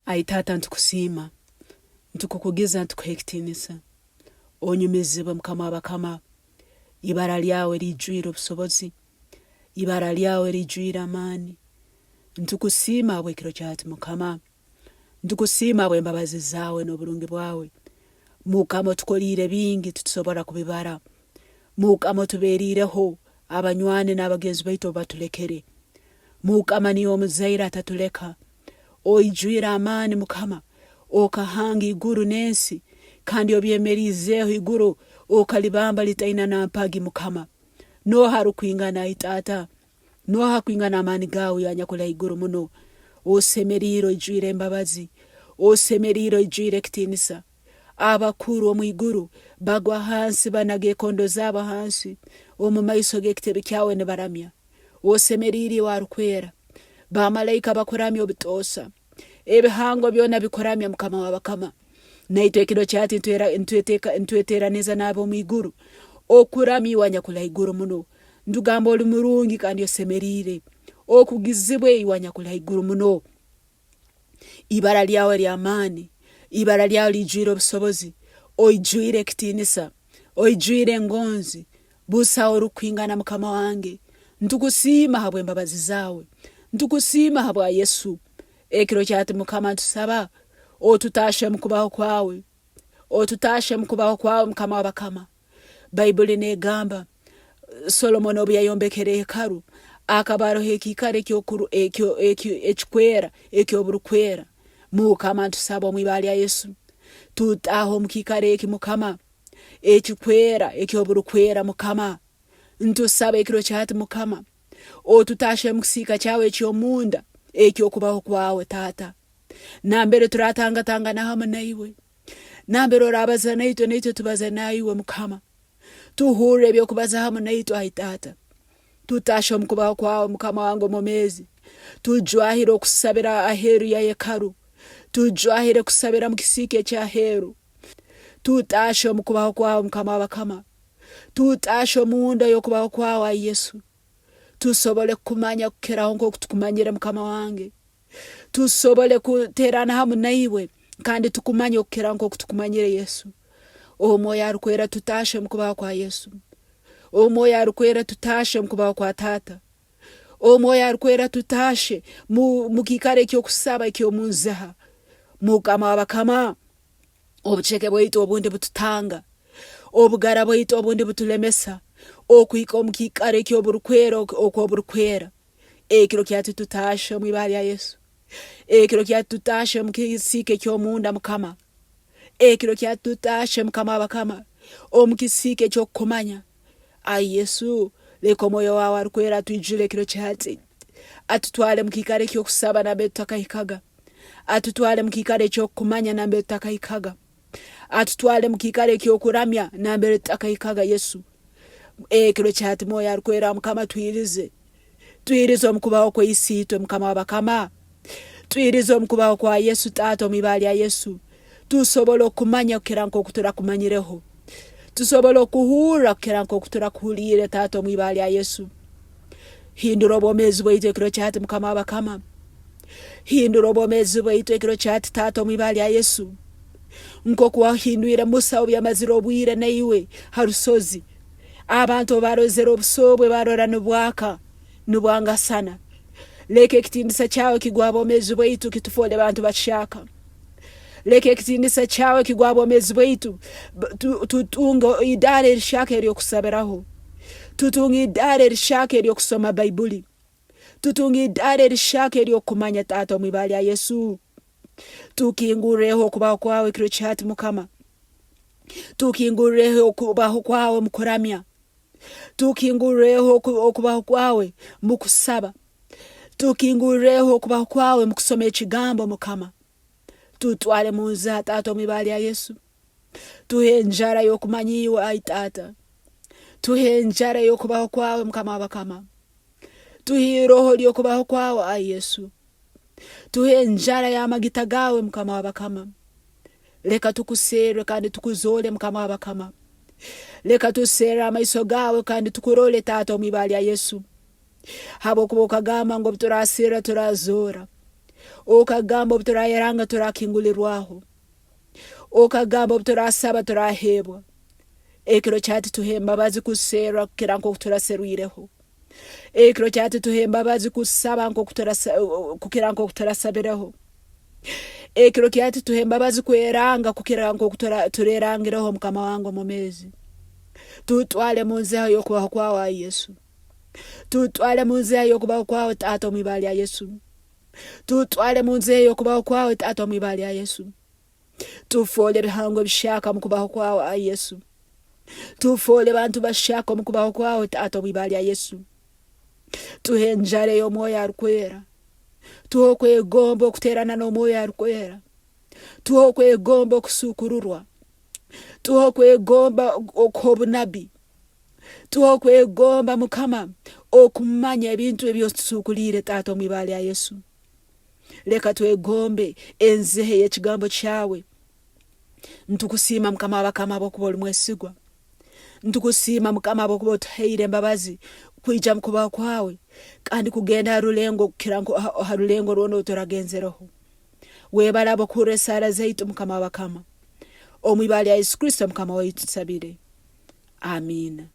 Ai Taata nitukusiima, nitukukugiza nitukuha ekitiinisa. Onyumizibwe Mukama w'abakama, ibara lyawe riijwire obusobozi, ibara lyawe riijwire amaani. Nitukusiima habw'ekiro kya hati Mukama. Nitukusiima habw'embabazi zaawe n'oburungi bwawe. Mukama otukoliire bingi titusobora kubibara. Mukama otubeeriireho abanywani n'abagenzi baitu obu batulekere. Mukama niiwe omuzaire atatuleka. Oijwire amaani Mukama, okahanga iguru n'ensi, kandi obyemeriizeeho iguru okalibamba litaina na mpagi Mukama. Nooha arukwingana ai Taata? Nooha akwingana amaani gaawe iwe anyakuli haiguru muno? Osemeriire oijwire embabazi, osemeriire oijwire ekitiinisa. Abakuru omu iguru bagwa hansi banaga ekondo zaabo hansi omu maiso g'ekitebe kyawe nibaramya. Osemeriire iwe arukwera. Bamalaika bakuramya obutoosa. Ebihango byona bikuramya Mukama w'abakama. Naitwe ekiro kyati ntweteraniza n'ab'omu iguru okuramya iwe anyakuli haiguru muno. Ntugamba oli murungi kandi osemeriire okugizibwa iwe anyakuli haiguru muno. Ibara lyawe ly'amaani, ibara lyawe liijwire obusobozi, oijwire ekitiinisa, oijwire engonzi, busaho orukwingana Mukama wange. Ntukusiima habw'embabazi zaawe, ntukusiima habwa Yesu. Ekiro kyati Mukama ntusaba otutaahye omu kubaho kwawe, otutaahye omu kubaho kwawe Mukama w'abakama. Baibuli n'egamba Solomoni obu yayombekere hekaru akaba aroho ekiikaro ekikwera eky'oburukwera. Mukama ntusaba omu ibara lya Yesu tutaahe omu kiikaro eki Mukama ekikwera eky'oburukwera Mukama. Ntusaba ekiro kya hati Mukama otutaahye omu kisiika kyawe eky'omunda eky'okubaho kwawe Taata nambere turatangatangana hamu naiwe. Nambere orabaza naitwe, naitwe tubaze naiwe, Mukama. Tuhurre eby'okubaza hamu naitwe, ai Taata. Tutashe omu kubaho kwawe, Mukama wange omwomeezi. Tujwahire okusabira aheeru ya yekaru. Tujwahire kusabira mu kisiika eky'aheeru. Tutashe omu kubaho kwawe, Mukama w'abakama. Tutashe omunda y'okubaho kwawe, ai Yesu. Tusobole kukumanya kukiraho nk'oku tukumanyire, Mukama wange. Tusobole kuterana hamu naiwe kandi tukumanye okukira nk'oku tukumanyire Yesu. Omwoyo Arukwera tutashe omu kubaho kwa Yesu. Omwoyo Arukwera tutashe omu kubaho kwa Taata. Omwoyo Arukwera tutashe mu kiikaro eky'okusaba eky'omunziha. Mukama w'abakama, obuceke bwaitu obundi bututanga, obugara bwaitu obundi butulemesa okuhika omu kiikaro eky'oburukwera okw'oburukwera. Ekiro kyati tutashe omu ibara lya Yesu. Ekiro kyati tutashe omu kisiika eky'omunda Mukama. Ekiro kyati tutashe Mukama w'abakama omu kisiika eky'okukumanya. Ai Yesu, leka Omwoyo wawe Arukwera atwijule ekiro kyati. Atutwale mu kiikaro eky'okusaba nambere tutakahikaga. Atutwale mu kiikaro eky'okukumanya nambere tutakahikaga. Atutwale mu kiikaro eky'okuramya nambere tutakahikaga Yesu. Ekiro kyati Mwoyo Arukwera Mukama twirize. Twirize omu kubaho kwa Isiitwe Mukama w'abakama. Twirize omu kubaho kwa Yesu Taata omu ibara lya Yesu. Tusobole okumanya kukira nk'oku turakumanyireho. Tusobole okuhurra kukira nk'oku turakuhuliire Taata omu ibara lya Yesu. Hindura obwomeezi bwaitu ekiro kyati Mukama w'abakama. Hindura obwomeezi bwaitu ekiro kyati Taata omu ibara lya Yesu. Nk'oku wahindwire Musa obu yamazire obwire naiwe ha rusozi. Abantu obu barozere obuso bwe barora nibwaka, nibwangasana. Leka ekitiinisa kyawe kigwe ha bwomeezi bwaitu kitufoole bantu bahyaka. Leka ekitiinisa kyawe kigwe ha bwomeezi bwaitu tutunge idaara erihyaka ery'okusabiraho. Tutunge idaara erihyaka ery'okusoma Baibuli. Tutunge idaara erihyaka ery'okukumanya Taata omu ibara lya Yesu. Tukingurreho okubaho kwawe ekiro kyahati Mukama. Tukingurreho okubaho kwawe mu kuramya. Tukingurreho okubaho kwawe mu kusaba. Tukingurreho okubaho kwawe mu kusoma ekigambo Mukama. Tutwale mu nziha Taata omu ibara lya Yesu. Tuhe enjara y'okumanya iwe ai Taata. Tuhe enjara y'okubaho kwawe Mukama w'abakama. Tuhe iroho ly'okubaho kwawe ai Yesu. Tuhe enjara y'amagita gawe Mukama w'abakama. Leka tukuserre kandi tukuzoole Mukama w'abakama. Leka tuserre amaiso gawe kandi tukurole Taata omu ibara lya Yesu. Habwokuba okagamba ngu obu turaserra turazoora. Okagamba obu turayeranga turakingulirwaho. Okagamba obu turasaba turaheebwa. Ekiro kyati tuhe embabazi kuserra kukira nk'oku turaserwireho. Ekiro kyati tuhe embabazi kusaba nk'oku kukira nk'oku turasabireho. Ekiro kyati tuhe embabazi kweranga kukira nk'oku turerangireho Mukama wange omwomeezi. Tutwale mu nziha y'okubaho kwawe ai Yesu. Tutwale mu nziha y'okubaho kwawe Taata omu ibara lya Yesu. Tutwale mu nziha ey'okubaho kwawe Taata omu ibara lya Yesu. Tufoole ebihangwa ebihyaka omu kubaho kwawe ai Yesu. Tufoole bantu bahyaka omu kubaho kwawe Taata omu ibara lya Yesu. Tuhe enjara ey'Omwoyo Arukwera. Tuhe okwegomba okuterana n'Omwoyo Arukwera. Tuhe okwegomba okusuukururwa. Tuhe okwegomba okuha obunabbi. Tuhe okwegomba Mukama okumanya ebintu eby'otusuukuliire Taata omu ibara lya Yesu. Leka twegombe enziha ey'ekigambo kyawe. Ntukusiima Mukama w'abakama habwokuba oli mwesigwa. Ntukusiima Mukama habwokuba otuhaire embabazi kwija mu kubaho kwawe kandi kugenda ha rulengo kukira ha rulengo rwona oru turagenzereho. Webale habw'okuhurra esaara zaitu Mukama w'abakama. Omu ibara lya Yesu Kristo Mukama waitu tusabire. Amiina.